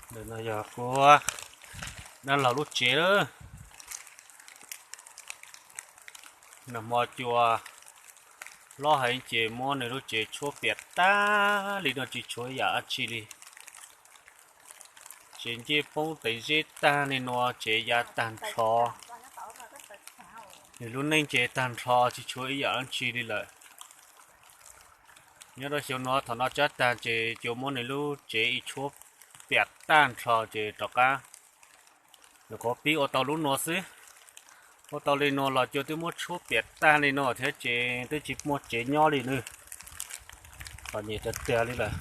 Ntawm no yog kuv dab laug lub tsev lawm. Nag hmo cua hlob heev ces muab nws lub tsev tshuab piam tag li no tsis tshuav ib yam dab tsi li. Tsev ncej poob teev zeb tag li no, tsev ya tag nrho. Nws lub neej ces tag nrho tsis tshuav ib yam dab tsi li lawm. Nyob rau xyoo no thaum no tsab tag ces cua muab nws lub tsev ib tshuab piam tag nrho ces rov qab nyuam qhuav pib ua tau lub no xwb. Ua tau li no los cua twb muab tshuab piam tag li no thiab ces twb tsis muaj tsev nyob li nawb. Txom nyem tiag tiag li lawm.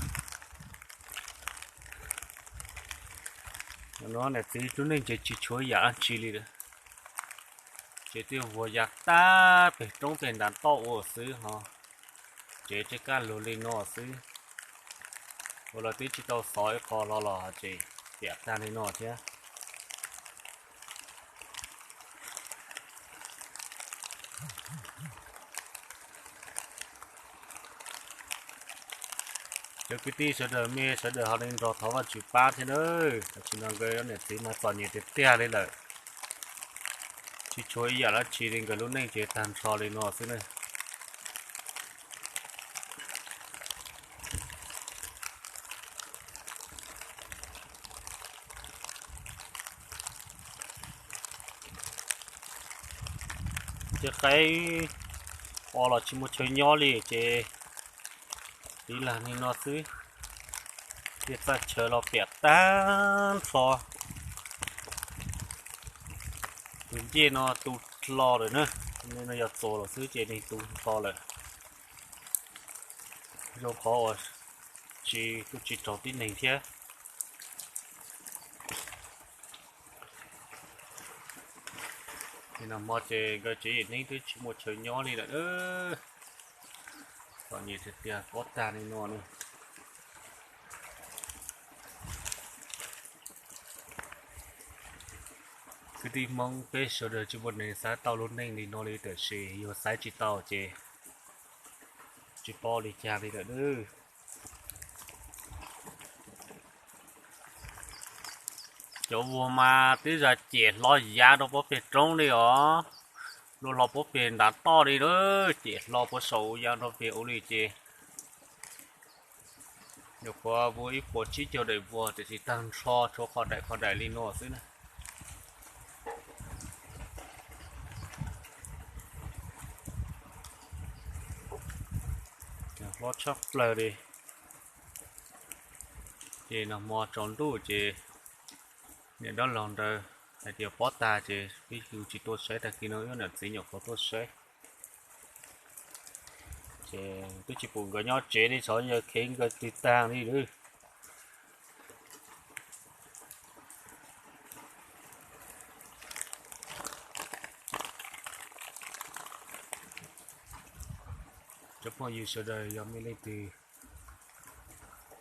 No niam txiv lub neej ces tsis tshuav yam dab tsi li lawm. Ces twb vuag ya tag pem roob pem nram toj ua xwb ho. Tsev tsis kaj lug li no xwb. Ua los twb tsis tau xov ib qho hlo los ces piam tag li no thiab. Cov kwv tij sawv daws, mej sawv daws ho li nrog thov Vajtswv pab thiab nawb. Tam sim no nkawd niam txiv mas txom nyem tiag tiag li lawm. Tsis tshuav ib yam dab tsi li, nkawd lub neej ces tag nrho li no xwb na. Ces qaib o los tsis muaj chaw nyob li ces tiv lag li no xwb. Ces txaj chaw los piam tag nrho. Tus ncej no tu hlo lawm na. No yog txuas los xwb ces nws tu hlo lawm. Zoo qhov uas tsis, kuj tsis raug tib neeg thiab. Ces nag hmo ces nkawd tsev yim neeg twb tsis muaj chaw nyob li lawm. Txom nyem tiag tiag, pob tag li no na. Kwv tij Hmoob peb sawv daws tsis muaj neeg xaiv tau lub neej li no li, tiam sis yog xaiv tsis tau ces tsis paub li cas li lawm nawb. Cov vuag mas twb zam cem hlo yav rau puag pem roob li os, rau hlo puag pem nram toj li lawm, cem hlo puag saum yav rau pem ua li ces nyuam qhuav vuag ib puas tsib caug daim vuag tiam sis tag nrho tshuav qhov daim qhov daim li no xwb na. Hlob tshaj plaws li. Ces nag hmo tsaus ntuj ces niam dab laug ntawd hais tias pob tag ces peb tsis tuaj saib, tag kis no wb niam txiv nyuam qhuav tuaj saib. Ces twb tsis pum nkawd nyob tsev li, xyov yog khev nkawd twg tag li lawm. Cov phooj ywg sawv daws, yog muaj leej twg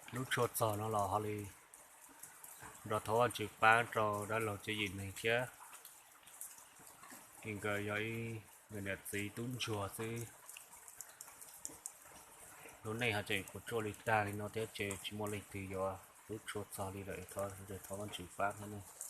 hlub tshua txog no los ho li nrog thov Vajtswv pab rau dab laug tsev yim neeg thiab. Nkawd yog ib nkawd niam txiv tub ntsuag xwb. Lub neej ho tseem puas tsuaj li tag li no thiab ces tsis muaj leej twg yuav hlub tshua txog li lawm, thov Vajtswv pab thiab.